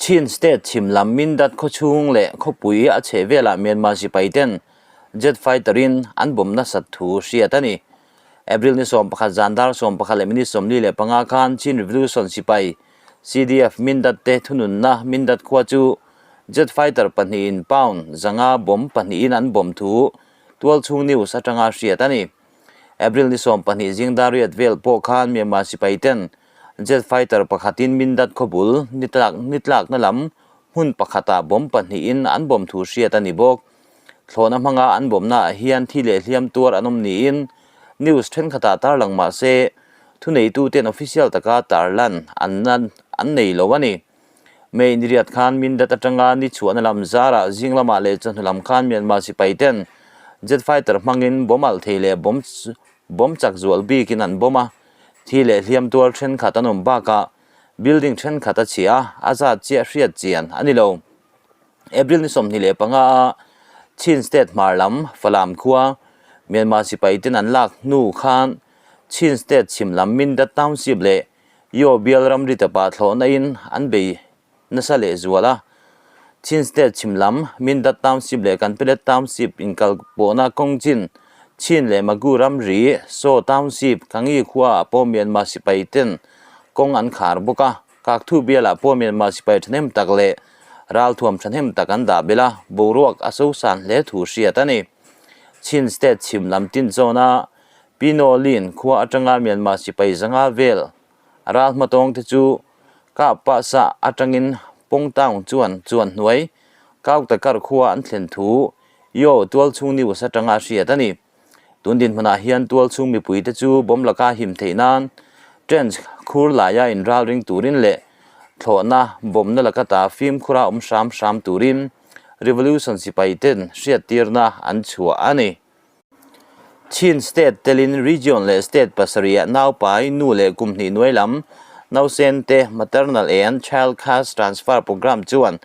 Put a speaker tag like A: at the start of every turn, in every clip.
A: Chin State chhim lam Mindat khawchhung leh khawpui a chhehvelah Myanmar sipaiten jet fighter-in an bawm nasat thu hriat a ni. April ni 11 zan dar 11 leh minute 45 khan Chin Revolution sipai CDF Mindat te thununna Mindat khua chu jet fighter pahnihin pound 500 bomb pahnihin an bawm thu tualchhung news atanga hriat a ni. April ni 12 zing dar riat vel pawh khan Myanmar sipaiten jet fighter pakhatin Mindat khawbul nitlakna lam hmun pakhatah bomb pahnihin an bawm thu hriat a ni bawk. Thlawhna hmanga an bawmnaah hian thi leh hliam tuar an awm niin news thenkhatah tarlang mah se, thuneituten official taka tarlan an an nei lo a ni. May ni riat khan Mindat atanga ni chhuahna lam zarah zing lamah leh chawhnu lam khan Myanmar sipaiten jet fighter hmangin bomb alh thei leh bomb bomb chak zual bikin an bomb a, thi leh hliam tuar thenkhat an awm bakah building thenkhat a chhia a, a zat chiah hriat chian a ni lo. April ni 25 a Chin State hmar lam Falam khua Myanmar sipai ten an lak hnu khan Chin State chhim lam Mindat Township leh Yaw bial ramri tapa thlawhna in an bei nasa leh zual a. Chin State chhim lam Mindat Township leh Kanpetlet Township inkal pawhna kawng chin Chin leh Magu ramri Saw Township Kangi khua ah pawh Myanmar sipai ten kawng an khar bawk a. Kakthu bialah pawh Myanmar sipai thahnem tak leh ralthuam thahnem tak an dah belh a, boruak a sosan hle thu hriat a ni. Chin State chhim lam tin zawna Pinolin khua atanga Myanmar sipai 500 vel ral hmatawng te chu kah pah sa atangin Pong Town chuan chuan hnuai Kauktakar khua an thlen thu Yaw tualchhung news atanga hriat a ni. Tun dinhmunah hian tualchhung mipuite chu bomb laka him theih nan trench khur laia inralring turin leh thlawhna bawmna laka ta fimkhura awm hram hram turin revolution sipaiten hriattirna an chhuah a ni. Chin State telin region leh state pasarihah naupai nu leh kum hnih hnuai lam nausen te maternal and child cash transfer programme chuan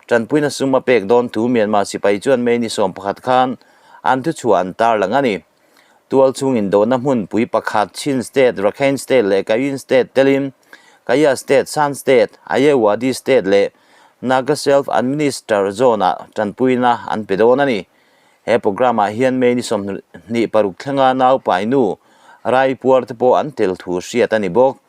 A: tanpuina sum a pek dawn thu Myanmar sipai chuan May ni 11 khan an thuchhuah an tarlang a ni. Tual chhungin dawhna hmunpui pakhat Chin State, Rakhine State leh Kayin State telin Kaya State, Shan State, Ayeyawady State leh Naga Self Administer Zone-ah tanpuina an pe dawn a ni. He programme-ah hian May ni 26 thlenga naupai nu rai puar te pawh an tel thu hriat a ni bawk.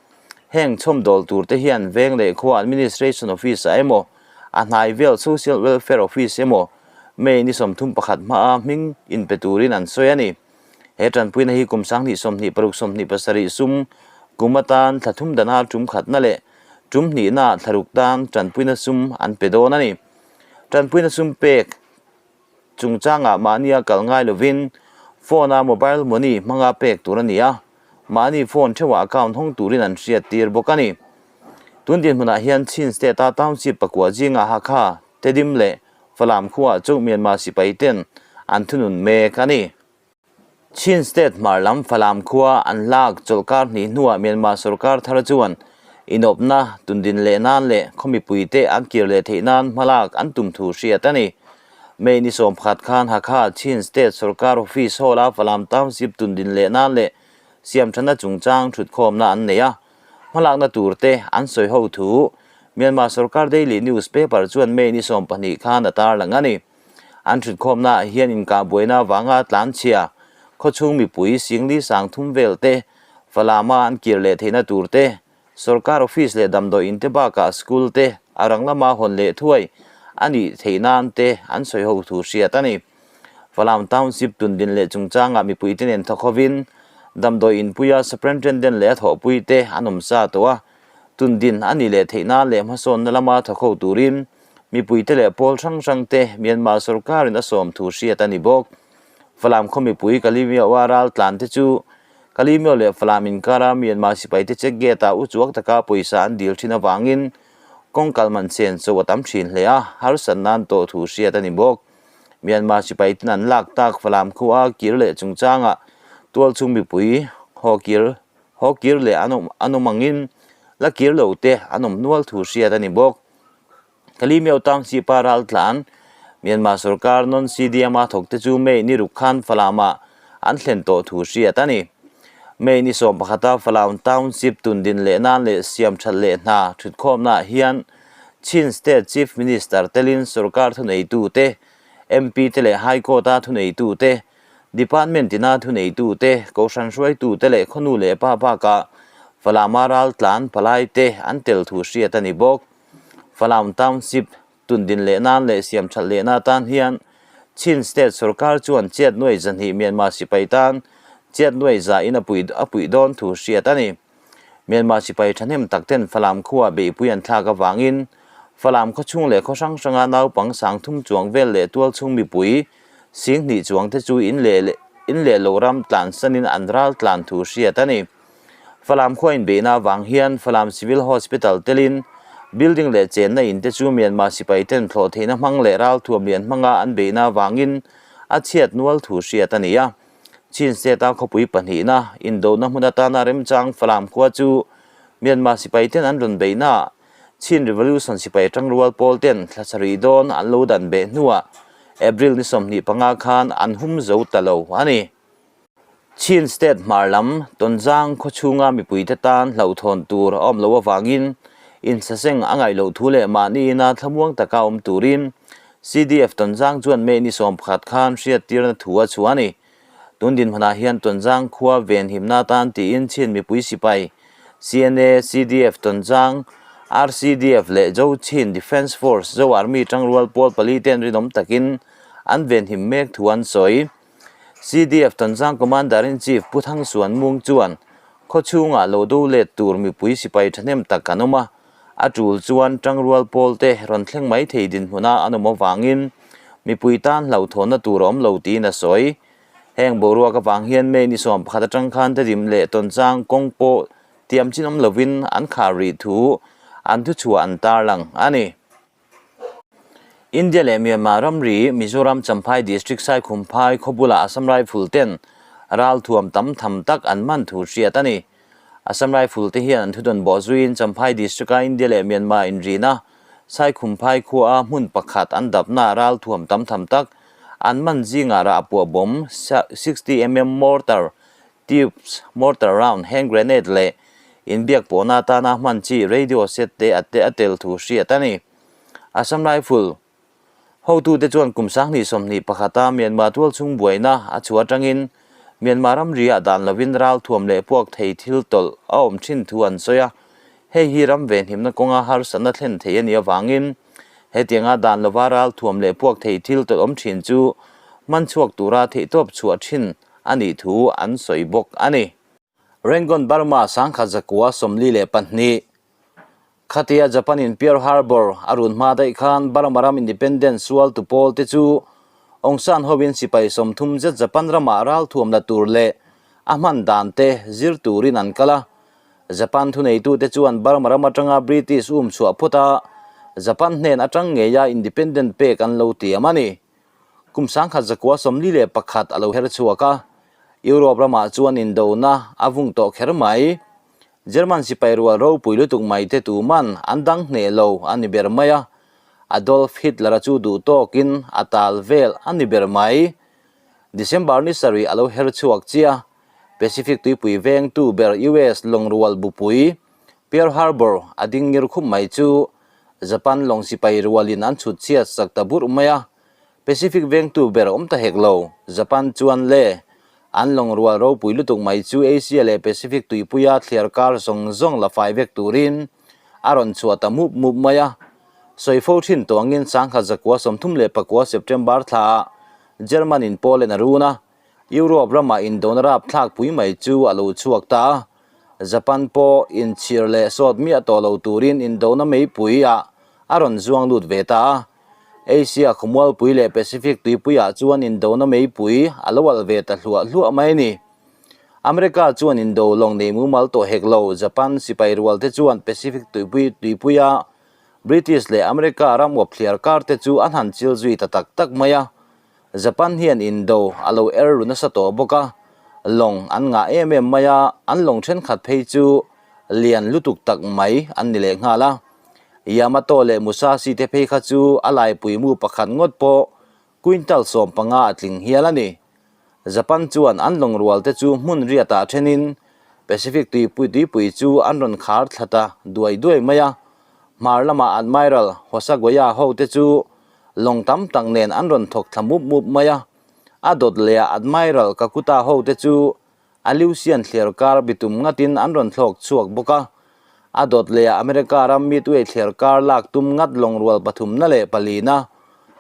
A: Heng chhawmdawl tur te hian veng leh khua Administration Office-ah emaw, a hnai vel Social Welfare Office emaw May ni 31 hmaa hming inpe turin an sawi a ni. He tanpuina hi kum 2026 27 sum kum atan thla thum dana tum khatna leh tum hnihna thla ruk tan tanpuina sum an pe dawn a ni. Tanpuina sum pek chungchangah mahnia kal ngai lovin phone-a mobile money hmanga pek tur a ni a, mahni phone theuhah account hawng turin an hriattir bawk a ni. Tun dinhmunah hian Chin State-a township pakua zingah Hakha, Tedim leh Falam khuaah chu Myanmar sipai ten an thunun mek a ni. Chin State hmar lam Falam khua an lak chawlhkar hnih hnuah Myanmar sorkar thar chuan inawpna tundin leh nan leh khaw mipuite an kir leh theih nan hmalak an tum thu hriat a ni. May ni 11 khan Hakha Chin State sorkar office hall-a Falam Township tundin leh nan leh siamthana chungchang thutkhawmna an nei a. Hmalakna tur te an sawi ho thu Myanmar sorkar daily newspaper chuan May ni 12 khan a tarlang a ni. An thutkhawmnaah hian inkah buaina avanga tlanchhia khawchhung mipui singli 3000 vel te Falama an kir leh theihna tur te, sorkar office leh damdawi in te bakah school te a rang lama hawn leh thuai a nih theih nan te an sawi ho thu hriat a ni. Falam Township tundin leh chungchangah mipuite nen thawk hovin damdawi inpuia Superintendent leh a thawhpui te an awm sa tawh a, tundin a nih leh theih nan leh hmasawnna lama thawk ho turin mipuite leh pawl hrang hrang te Myanmar sorkarin a sawm thu hriat a ni bawk. Falam khaw mipui Kalimyo-a ral tlan te chu Kalimyo leh Falam inkara Myanmar sipaite check gate-ah uchuak taka pawisa an dil thin avangin kawng kal man chen chaw a tam thin hle a, harsat nan tawh thu hriat a ni bawk. Myanmar sipaiten an lak tak Falam khua kir leh chungchangah tualchhung mipui haw kir haw kir leh an awm an awm angin la kir lo te an awm nual thu hriat a ni bawk. Kalimyo Township-a ral tlan Myanmar sorkar non-CDM-a thawk te chu May ni ruk khan Falam-ah an thlen tawh thu hriat a ni. May ni 11-a Falam Township tundin leh nan leh siam that leh hna thutkhawmnaah hian Chin State Chief Minister telin sorkar thuneitute, MP te leh High Court-a thuneitute, Department ina thuneitute, Kohhran hruaitute leh khawnu leh pa bakah Falam-a raltlan palaite an tel thu hriat a ni bawk. Falam Township tundin leh nan leh siamthat lehna atan hian Chin State sorkar chuan chiat nuai zahnih Myanmar sipai tan chiat nuai za in a puih dawn thu hriat a ni. Myanmar sipai thahnem tak ten Falam khua beihpui an thlak avangin Falam khawchhung leh khaw hrang hranga naupang sangthum chuang vel leh tualchhung mipui Singhnih chuang te chu in leh in leh lo ram tlansanin an ral tlan thu hriat a ni. Falam khua inbeihna avang hian Falam Civil Hospital telin building leh chenna in te chu Myanmar sipai ten thlawh theihna hmang leh ralthuam lian hmanga an beihna avangin a chhiat nual thu hriat a ni a. Chin State-a khawpui pahnihna indona hmun atana remchang Falam khua chu Myanmar sipai ten an rawn beihnaah Chin Revolution sipai tangrual pawl ten thla sarih dawn an lo dan beh hnuah April ni 25 khan an hum zo ta lo a ni. Chin State hmar lam Tonzang khawchhunga mipuite tan hlauhthawn tur a awm loh avangin insaseng a ngaih loh thu leh mahni ina thlamuang taka awm turin CDF Tonzang chuan May ni 11 khan hriattirna thu a chhuah a ni. Tun dinhmunah hian Tonzang khua venhimna atan tiin Chin mipui sipai, CNA, CDF Tonzang, RCDF leh Zo Chin Defence Force, Zo Army tangrual pawl pali ten rinawm takin an venhim mek thu an sawi. CDF Tonzang Commander-in-Chief Pu Thangsuan Mung chuan khaw chhungah lo do let tur mipui sipai thahnem tak an awm a, A tul chuan tangrual pawl te rawn thleng mai thei dinhmuna an awm avangin mipui tan hlauhthawnna tur a awm lo tiin a sawi. Heng boruak avang hian May ni 11 atang khan Tedim leh Tawnchang kawng pawh tiam chin awm lovin an khar rih thu an thuchhuah an tarlang a ni. India leh Myanmar ramri Mizoram Champhai District Saikhumphai khaw bulah Assam Rifle ten ralthuam tam tham tak an man thu hriat a ni. Assam Rifle te hian an thudawn bawh zuiin Champhai District-a India leh Myanmar inrina Saikhumphai khuaa hmun pakhat an dapnaah ralthuam tam tham tak an man zingah rah puah bawm 60 mm mortar tubes, mortar round, hand grenade leh inbiak pawhna atana hman chi radio set te a te a tel thu hriat a ni. Assam Rifle hotute chuan kum 2021 a Myanmar tualchhung buaina a chhuah atangin Myanmar ramriah dan lovin ralthuam leh puak thei thil tawlh a awm thin thu an sawi a, hei hi ram venhimna kawnga harsatna thlen thei a nih avangin hetianga dan lova ralthuam leh puak thei thil tawlh awm thin chu man chhuak tura theihtawp chhuah thin a nih thu an sawi bawk a ni. Rangoon Burma 1942 Khatia Japan in Pearl Harbor a run hma daih khan Burma ram independence sual tu pawl te chu Aung San hovin sipai 30 zet Japan ramah ralthuam la tur leh a hman dan te zir turin an kal a. Japan thuneitute chuan Burma ram atanga British um chhuah phawt a, Japan hnen atang ngeia independent pek an lo tiam a ni. Kum 1941 a lo her chhuak a, Europe ramah chuan indona a vung tawh kher mai. German sipai rual ropui lutuk mai te tuman an dang hneh lo a ni ber mai a, Adolf Hitler-a chu duh tawkin a tal vel a ni ber mai. December ni sarih a lo her chhuak chiah, Pacific tuipui vengtu ber US lawng rual bupui Pearl Harbor a ding ngir khup mai chu Japan lawng sipai rualin an chhut chhiat sak ta burh mai a, Pacific vengtu ber awm ta hek lo. Japan chuan le an lawng rual ropui lutuk mai chu Asia leh Pacific tuipuia thliar kar zawng zawng la fai vek turin a rawn chhuah ta mup mup mai a. Sawi fo thin tuangin 1939 September thlaah German in Poland a run a, Europe ramah indona rapthlak pui mai chu a lo chhuak ta a, Japan pawh inchhir leh sawt miah tawh lo turin indona meipui ah a rawn zuang lut ve ta a. Asia khawmualpui leh Pacific tuipuiah chuan indona meipui a lo alh ve ta hluah hluah mai a ni. America chuan indo lawng nei mumal tawh hek lo, Japan sipai rual te chuan Pacific tuipui tuipuia British leh America ram uap thliar kar te chu an han chil zui ta tak tak mai a. Japan hian indo a lo er ru nasa tawh bawk a, lawng an ngah em em mai a, an lawng thenkhat phei chu lian lutuk tak mai an ni leh nghal a. Yamato leh Musashi te phei kha chu a laipui mu pakhat ngawt pawh quintal 15 a tling hial a ni. Japan chuan an lawng rual te chu hmun riatah thenin Pacific tuipui tuipui chu an rawn khar thla ta duai duai mai a. Hmar lama Admiral Hosagoya hote chu lawng tam tak nen an rawn thawk thla mup mup mai a. A dawt lehah Admiral Kakuta hote chu Aleutian thliar kar bitum ngatin an rawn thlawk chhuak bawk a. A dawt lehah America ram Midway thliar kar lak tum ngat lawng rual pathumna leh palina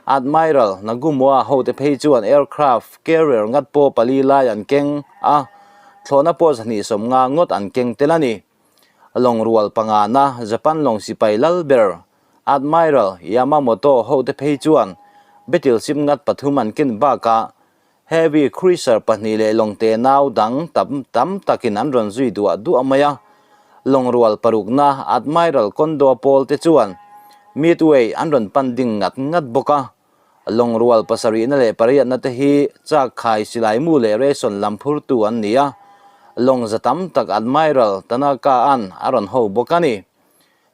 A: Admiral Nagumo-a hote phei chuan aircraft carrier ngat pawh pali lai an keng a, thlawhna pawh 250 ngawt an keng tel a ni. Lawng rual pangana Japan lawng sipai lal ber Admiral Yamamoto hote phei chuan battleship ngat pathum an ken bakah Heavy cruiser pahnih leh lawng te nau dang tam tam takin an rawn zui duah duah mai a. Lawng rual parukna Admiral Kondo pawl te chuan Midway an rawn pan ding ngat ngat bawk a. Lawng rual pasarihna leh pariatna te hi chak khai silai mu leh ration lam phurtu an ni a. Lawng za tam tak Admiral Tanaka-a'n a rawn ho bawk a ni.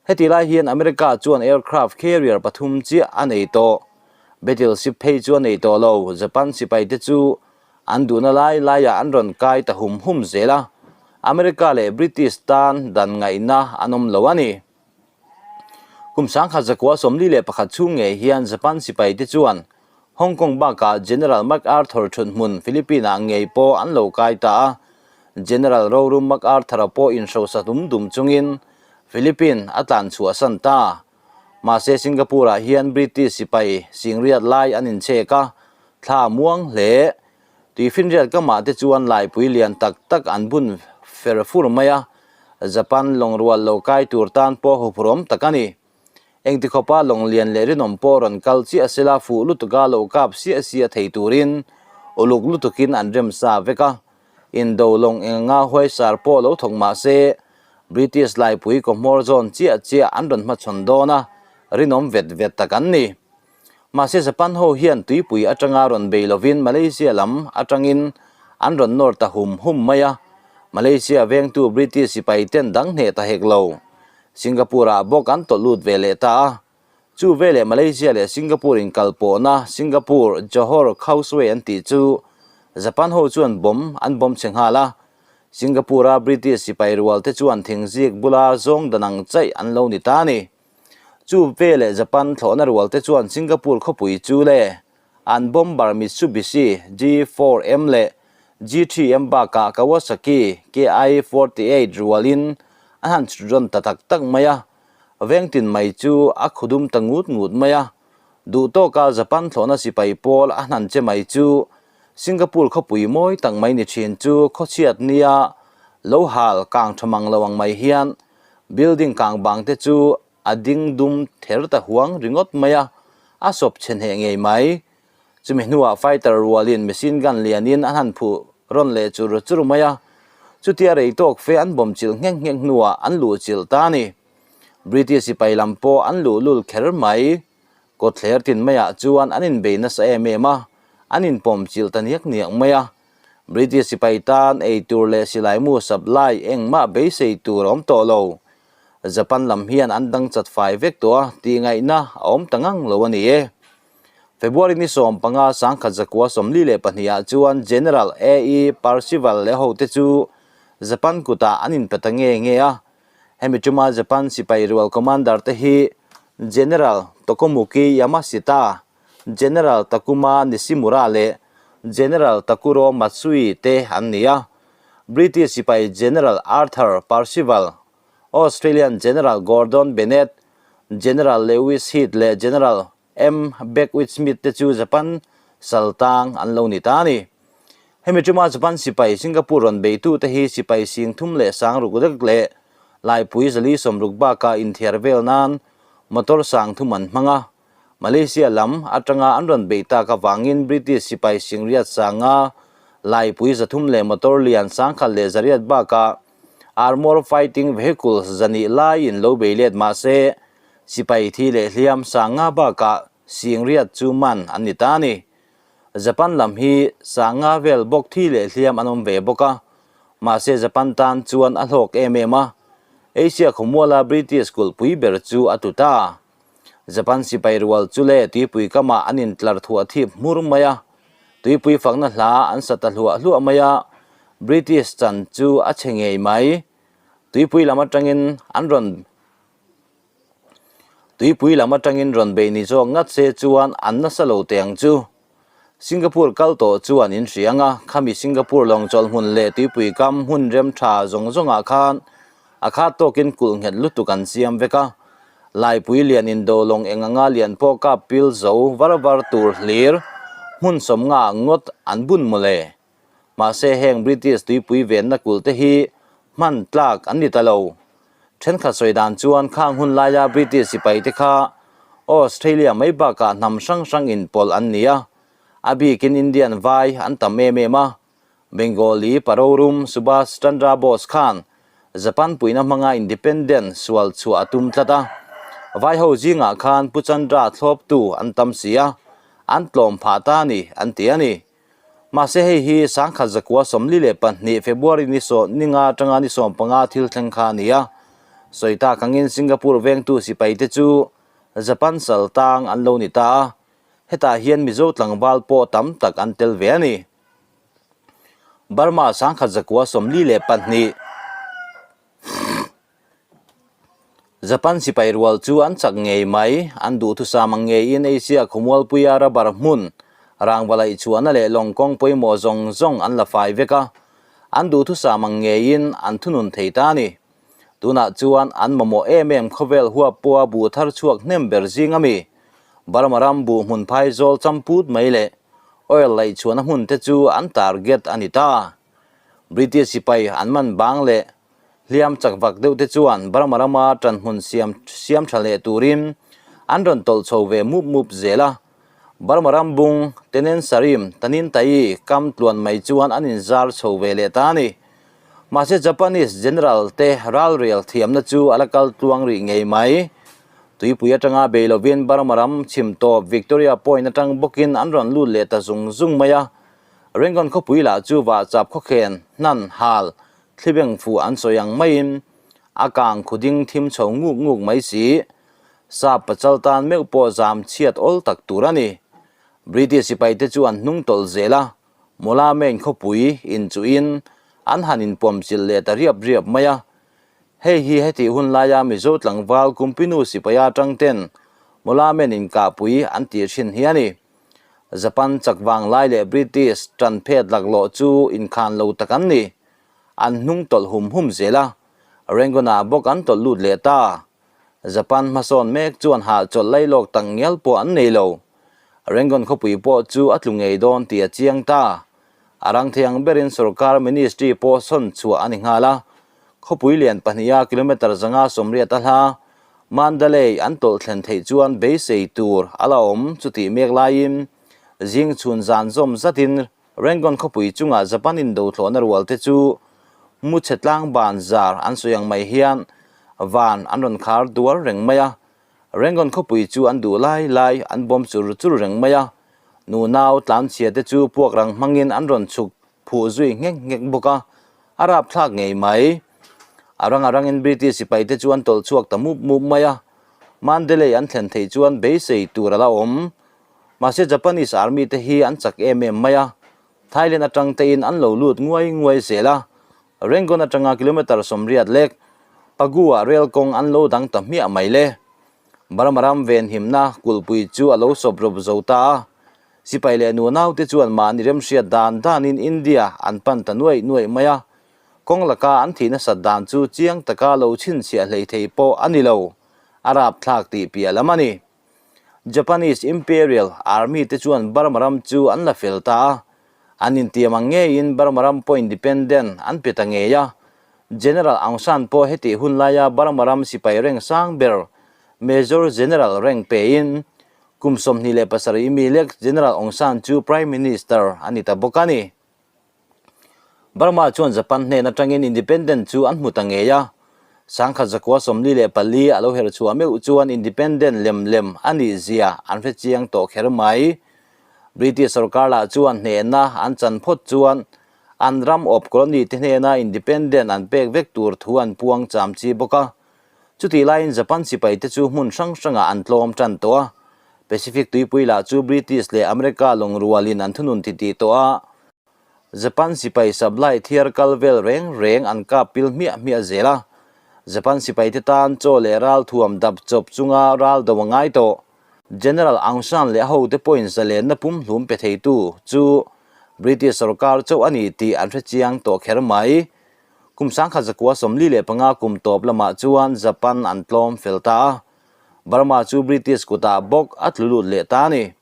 A: Heti lai hian America chuan aircraft carrier pathum chiah a nei tawh. Battleship phei chu a nei tawh lo. Japan sipai te chu an duhna lai laiah an rawn kai ta hum hum zel a. America leh British tan dan ngaihna an awm lo a ni. Kum 1941 chhung ngei hian Japan sipai te chuan Hong Kong bakah General MacArthur thuthmun Philippine-ah ngei pawh an lo kai ta a, General rorum MacArthur-a pawh inhrosa dum dum chungin Philippine a tlan chhuahsan ta. Mahse Singapore-ah hian British sipai singriat lai an inchhek a, thla a muang hle. Tuifinriat kamah te chuan laipui lian tak tak an bun fer fur mai a, Japan lawng rual lo kai tur tan pawh huphurhawm tak a ni. Engti khawpa lawng lian leh rinawm pawh rawn kal chiah sela fuh lutuka lo kap siah siah thei turin uluk lutukin an rem sa vek a. Indo lawng eng anga huaisar pawh lo thawk mah se British laipui kawhmawr zawn chiah chiah an rawn hmachhawn dawn a, rinawm vet vet tak an ni. Mahse Japan ho hian tuipui atanga rawn bei lovin Malaysia lam atangin an rawn nawr ta hum hum mai a, Malaysia vengtu British sipai ten dang hneh ta hek lo. Singapore-ah bawk an tawlh lut ve leh ta a. Chu veleh Malaysia leh Singapore inkal pawhna Singapore Johor Causeway an tih chu Japan ho chuan bomb an bomb chhe nghal a. Singapore-a British sipai rual te chuan thingzik bula zawng dan ang chaih an lo ni ta a ni. Chu veleh Japan thlawhna rual te chuan Singapore khawpui chu le An bomber Mitsubishi G4M leh G3M bakah Kawasaki KI-48 rualin an han chhut rawn ta tak tak mai a, vengtin mai chu a khudum ta ngut ngut mai a. Duh tawka Japan thlawhna sipai pawl a hnan che mai chu Singapore khawpui mawi tak mai ni thin chu khawchhiat nia lo hal kang tha mang lo ang mai hian building kang bang te chu A ding dum ther ta huang ringawt mai a, a sawp chhe hneh ngei mai. Chumi hnuah fighter rualin machine gun lianin an han phuh rawn leh chur chur mai a, chutia rei tawk fe an bawm chilh nghek nghek hnuah an luh chilh ta a ni. British sipai lam pawh an luh lul kher mai. Kawtthler tin maiah chuan an inbei nasa em em a, an inpawm chilh ta niak niak mai a. British sipai tan ei tur leh silaimu supply engmah beisei tur a awm tawh lo. Japan lam hian an dang chat fai vek tawh a tih ngaihna a awm ta ngang lo a ni e. February ni 15 1942 ah chuan General A E Percival leh hote chu Japan kutah an inpe ta nge nge a. Hemi tuma Japan sipai rual commander te hi General Tokomuki Yamashita, General Takuma Nishimura leh General Takuro Matsui te an ni a. British sipai General Arthur Percival, Australian General Gordon Bennett, General Lewis Heath leh General M. Beckwith Smith te chu Japan sal tang an lo ni ta a ni. Hemi tuma Japan sipai Singapore rawn beitute hi sipai sing thum leh sang ruk rek leh laipui zali sawmruk bakah inthiar vel nan motor sang thum an hmang a. Malaysia lam atanga an rawn beih tak avangin British sipai singriat sanga laipui zathum leh motor lian sangkhat leh zariat bakah armour fighting vehicles zahnih laiin lo bei let mah se sipai thi leh hliam sanga bakah singriat chu man an ni ta a ni. Japan lam hi sanga vel bawk thi leh hliam an awm ve bawk a, mahse Japan tan chuan a hlawk em em a, Asia khawmuala British kulhpui ber chu a tlu ta. Japan sipai rual chu le tuipui kamah an intlar thuah thip hmur mai a, tuipui fakna hla an sa ta hluah hluah mai a, British chan chu a chhe ngei mai. Tuipui lam atangin an rawn. Tuipui lam atangin rawn bei ni zawk ngat se chuan an nasa lo teh ang chu. Singapore kal tawh chuan in hria ang a, khami Singapore lawng chawlh hmun leh tuipui kam hmun rem tha zawng zawngah khan a khat tawkin kulh nghet lutuk an siam vek a. Laipui lian indo lawng eng anga lian pawh kap pil zo var var tur hlir hmun sawmnga ngawt an bun mawle. Mahse heng British tuipui venna kulh te hi hman tlak an ni ta lo. Thenkhat sawi dan chuan khang hun laia British sipai te kha Australia mai bakah hnam hrang hrang inpawlh an ni a, a bikin Indian vai an tam em em a. Bengali parorum Subhas Chandra Bose khan Japan puihna hmanga independent sual chhuah a tum tlat a. Vai ho zingah khan Pu Chandra thlawptu an tam si a, an tlawm phah ta a ni an ti a ni. Mahse hei hi sangkhat zakua 42 February ni sawh ninga atanga ni 15 thil thleng kha a ni a. Sawi tak angin Singapore vengtu sipai te chu Japan sal tang an lo ni ta a, hetah hian Mizo tlangval pawh tam tak an tel ve a ni. Burma sangkhat zakua 42. Japan sipai rual chu an chak ngei mai, an duhthusam ang ngeiin Asia khawmualpuia rubber hmun, rangva laih chhuahna leh lawng kawng pawimawh zawng zawng an la fai vek a, an duhthusam ang ngeiin an thunun thei ta a ni. Tunah chuan an mamawh em em khawvel huap pawha buh thar chhuak hnem ber zing a mi, Burma ram buh hmun phaizawl champut mai leh oil laih chhuahna hmun te chu an target a ni ta. British sipai an man bang leh Hliam chak vak deuh te chuan Burma rama ṭanhmun siam siam ṭha leh turin an rawn tawlh chho ve mup mup zel a. Burma ram bung Tenen Sarim Tanin Tai kam tluan mai chuan an inzar chho ve leh ta a ni. Mahse Japanese General te ralrel thiamna chu a la kal tluang rih ngei mai. Tuipui atanga bei lovin Burma ram chhim tawp Victoria Point atang bawkin an rawn lut leh ta zung zung mai a. Rangoon khawpui lah chu vahchap khawkhen, hnan, hal, Thlibeng fuh an sawi ang maiin a kang khuding thim chho nguk nguk mai si. Sap pachal tan meuh pawh zam chhiat awl tak tur a ni. British sipaite chu an hnung tawlh zel a, Mawla main khawpui inchuhin an han inpuamchilh leh ta riap riap mai a. Hei hi hetih hun laia Mizo tlangval Kumpinu sipaia atang ten Mawla main inkahpui an tih thin hi a ni. Japan chak vang lai leh British tan phet laklawh chu inkhan lo tak an ni. An hnung tawlh hum hum zel a, Rangoon-ah bawk an tawlh lut leh ta. Japan hmasawn mek chuan hahchawlh lailawk tak ngial pawh an nei lo. Rangoon khawpui pawh chu a tlu ngei dawn tih a chiang ta. A rang thei ang berin sorkar ministry pawh sawn chhuah a ni nghal a. Khawpui lian pahniha kilometre 580 a hla Mandalay an tawlh thlen theih chuan beisei tur a la awm chutih mek laiin zing chhun zan zawm zatin Rangoon khawpui chungah Japan indothlawhna rual te chu mu chhe tlang ban zar an sawi ang mai hian van an rawn khar dual reng mai a. Rangoon khawpui chu an duh lai lai an bawm chur chur reng mai a. Nunau tlanchhia te chu puak rang hmangin an rawn chhuk phuh zui nghek nghek bawk a, a rapthlak ngei mai. A rang a rangin British sipai te chu an tawlh chhuak ta mup mup mai a, Mandalay an thlen theih chuan beisei tur a la awm. Mahse Japanese army te hi an chak em em mai a, Thailand atang tein an lo lut nguai nguai zel a, Rangoon atanga kilometre 80 lek Pagu ah rail kawng an lo dang ta hmiah mai le. Burma ram venhimna kulhpui chu a lo sawp rawp zo ta a, Sipai leh nunaute chuan mahni remhriat dan danin India an pan ta nuaih nuaih mai a, kawng laka an thih nasat dan chu chiang taka lo chhinchhiah hlei thei pawh a ni lo, a rapthlak tih piah lam a ni. Japanese Imperial Army te chuan Burma ram chu an la fel ta a, an intiam ang ngeiin Burma ram pawh independent an pe ta ngei a. General Aung San pawh hetih hun laia Burma ram sipai reng sang ber Major General reng pein Kum 27 mi lek General Aung San chu Prime Minister a ni ta bawk a ni. Burma chuan Japan hnen atangin independent chu an hmu ta ngei a. 1944 a lo her chhuah meuh chuan independent lem lem a nih zia an hre chiang tawh kher mai. British sorkar lah chuan hnehna an chan phawt chuan an ram awp colony te hnena independent an pek vek tur thu an puang cham chi bawk a. Chutih laiin Japan sipai te chu hmun hrang hrangah an tlawm tan tawh a, Pacific tuipui lah chu British leh America lawngrualin an thunun titih tawh a, Japan sipai supply thiar kal vel reng reng an kap pil hmiah hmiah zel a. Japan sipaite tan chaw leh ral thuam dap chawp chunga ral do a ngai tawh. General Aung San leh a hote pawhin zalenna pumhlum pe theitu chu British sorkar chauh a ni tih an hre chiang tawh kher mai. Kum 1945 kum tawp lamah chuan Japan an tlawm fel ta a, Burma chu British kutah bawk a tlu lut leh ta a ni.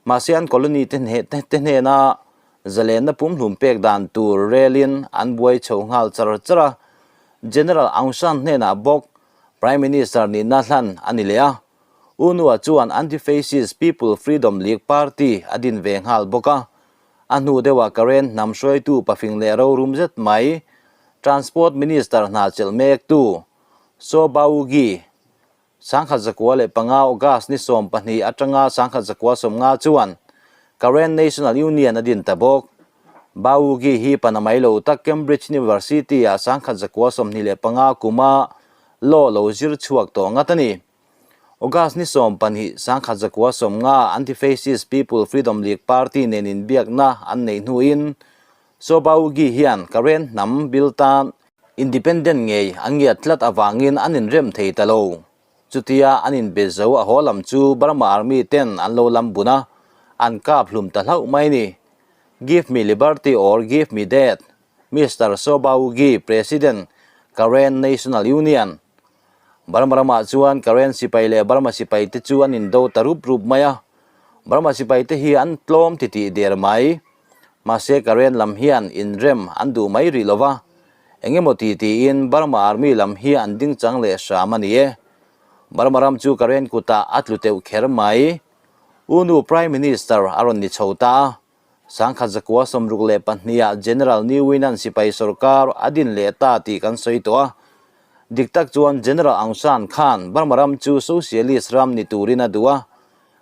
A: Mahse an colony te hnena zalenna pumhlum pek dan tur relin an buai chho nghal char char a, General Aung San hnenah bawk Prime Minister nihna hlan a ni leh a, U Nua chuan Anti-Fascist People Freedom League Party a din ve nghal bawk a. A hnu deuhah Karen hnam hruaitu pafing leh rorum zet mai, Transport Minister hna chelh mektu Saw Ba Gyi, 1905 August ni 12 atanga 1950 chuan Karen National Union a din ta bawk. Ba Gyi hi panamai lo tak Cambridge University-ah 1925 kuma law lo zir chhuak tawh ngat a ni. August ni 12, 1950 Anti-Fascist People Freedom League Party nen inbiakna an neih hnuin Saw Ba Gyi hian Karen hnam bil tan independent ngei an ngiat tlat avangin an inrem thei ta lo. Chutia an inbe zo a haw lam chu Burma Army ten an lo lam bun a, an kap hlum ta hlauh mai ni. Give me liberty or give me death, Mister Saw Ba Gyi, President, Karen National Union. Burma ramah chuan Karen sipai leh Burma sipai te chu an indo ta rup rup mai a, Burma sipai te hi an tlawm titih der mai. Mahse Karen lam hian inrem an duh mai rih lo va, engemaw ti tiin Burma Army lam hi an ding chang leh hram a ni e. Burma ram chu Karen kutah a tlu teuh kher mai. U nu Prime Minister a rawn ni chho ta a, 1962 ah General Ne Win-a'n sipai sorkar a din leh ta tih kan sawi tawh a. Dik tak chuan General Aung San khan Burma ram chu Socialist ram ni turin a duh a.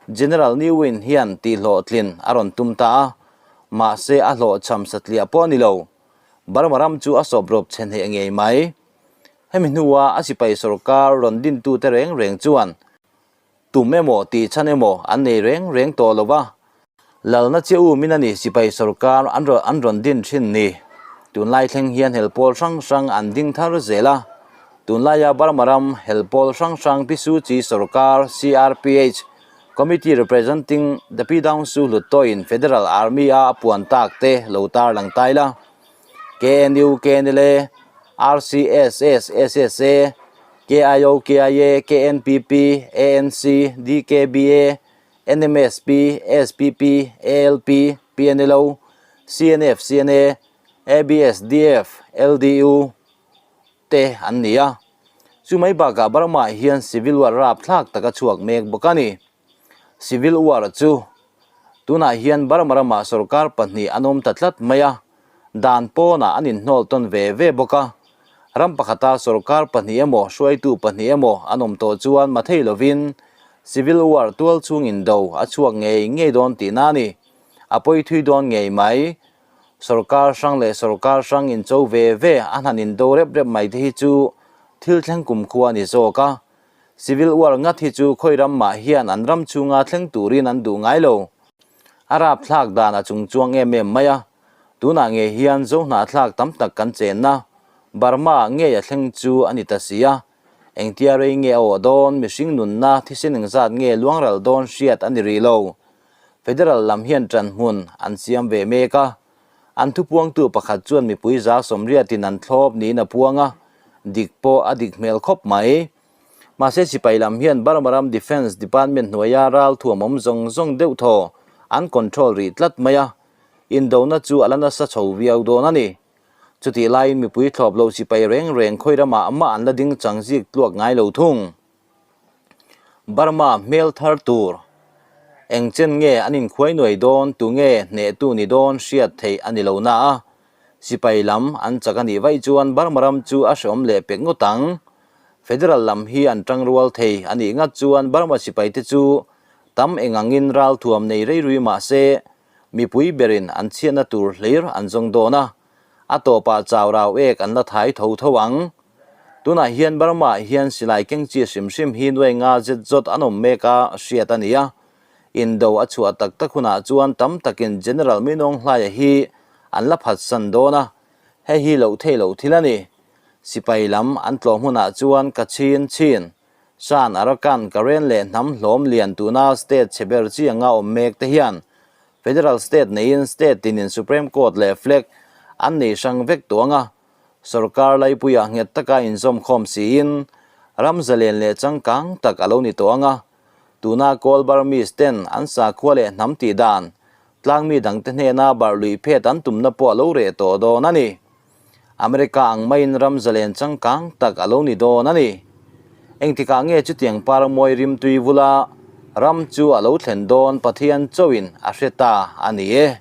A: General Ne Win hian tihhlawhtlin a rawn tum ta a, mahse a hlawhchham satliah pawh a ni lo. Burma ram chu a sawp rawp chhe hneh ngei mai. Hemi hnua a sipai sorkar rawn dintute reng reng chuan Tum emaw tih chhan emaw an nei reng reng tawh lo va, lalna che u min a ni sipai sorkar an rawn an rawn din thin ni. Tunlai thleng hian hel pawl hrang hrang an ding thar zel a, tunlaia Burma ram hel pawl hrang hrang Pi Suu Kyi sorkar, CRPH, Committee Representing the Pyidaungsu Hluttaw-in Federal Army-a a puan tak te lo tarlang tai la. KNU, KNLA, RCSS, SSA, KIO, KIA, KNPP, ANC, DKBA, NMSP, SPP, ALP, PNLO, CNF, CNA, ABSDF, LDU te an ni a. Chu mai bakah Burma hian Civil War rapthlak taka chhuak mek bawk a ni. Civil War chu tunah hian Burma ramah sorkar pahnih an awm ta tlat mai a, dan pawnah an inhnawl tawn ve ve bawk a. Ram pakhata sorkar pahnih emaw hruaitu pahnih emaw an awm tawh chuan mathei lovin Civil War tual chhung indo a chhuak ngei ngei dawn tihna a ni. A pawi thui dawn ngei mai. Sorkar hrang leh sorkar hrang incho ve ve a hnan indo rep rep mai te hi chu thil thleng kumkhua a ni zawk a. Civil War ngat hi chu khawi ram mah hian an ram chhunga thleng turin an duh ngai lo. A rapthlak dan a chung chuang em em mai a, tunah ngei hian zo hnahthlak tam tak kan chenna Burma ngei a thleng chu a ni ta si a, engtia rei nge a awh dawn, mihring nunna thisen engzat nge luangral dawn hriat a ni rih lo. Federal lam hian ṭanhmun an siam ve mek a, An thupuangtu pakhat chuan mipui za sawmriatin an thlawp niin a puang a, dik pawh a dik hmel khawp mai. Mahse sipai lam hian Burma ram Defence Department hnuaia ral thuam awm zawng zawng deuh thaw an control rih tlat mai a, indona chu a la nasa chho viau dawn a ni. Chutih laiin mipui thlawp lo sipai reng reng khawi ramah mah an la ding chang zik tluak ngai lo thung. Burma hmel thar tur eng chen nge an inkhuai nuai dawn tu nge hnehtu ni dawn hriat theih a ni lo na a, sipai lam an chak a nih vaih chuan Burma ram chu a hreawm leh pek ngawt ang. Federal lam hi an tangrual thei a nih ngat chuan Burma sipai te chu tam eng angin ralthuam nei rei rui mah se mipui berin an chhiatna tur hlir an zawng dawn a, a tawpah chau rau ek an la thai tho tho ang. Tunah hian Burma-ah hian silai keng chi hrim hrim hi nuai nga zet zawt an awm mek a hriat a ni a. Indo a chhuah tak tak hunah chuan tam takin General Min Aung Hlaia hi an la phatsan dawn a, hei hi loh theih loh thil a ni. Sipai lam an tlawh hmunah chuan Kachin, Chin, Shan, Arakan, Karen leh hnam hlawm lian tuna state chhe ber chi anga awm mek te hian Federal state neiin state tinin Supreme Court leh flag an nei hrang vek tawh anga sorkar laipuiah nghet taka inzawmkhawm siin ram zalen leh changkang tak a lo ni tawh anga tuna Kawl Burmese ten an sakhua leh hnam tih dan tlangmi dangte hnena barh luih phet an tumna pawh a lo reh tawh dawn a ni. America ang maiin ram zalen changkang tak a lo ni dawn a ni. Engtikah nge chutiang parmawi rimtui vula ram chu a lo thlen dawn Pathian chauhin a hre ta a ni e.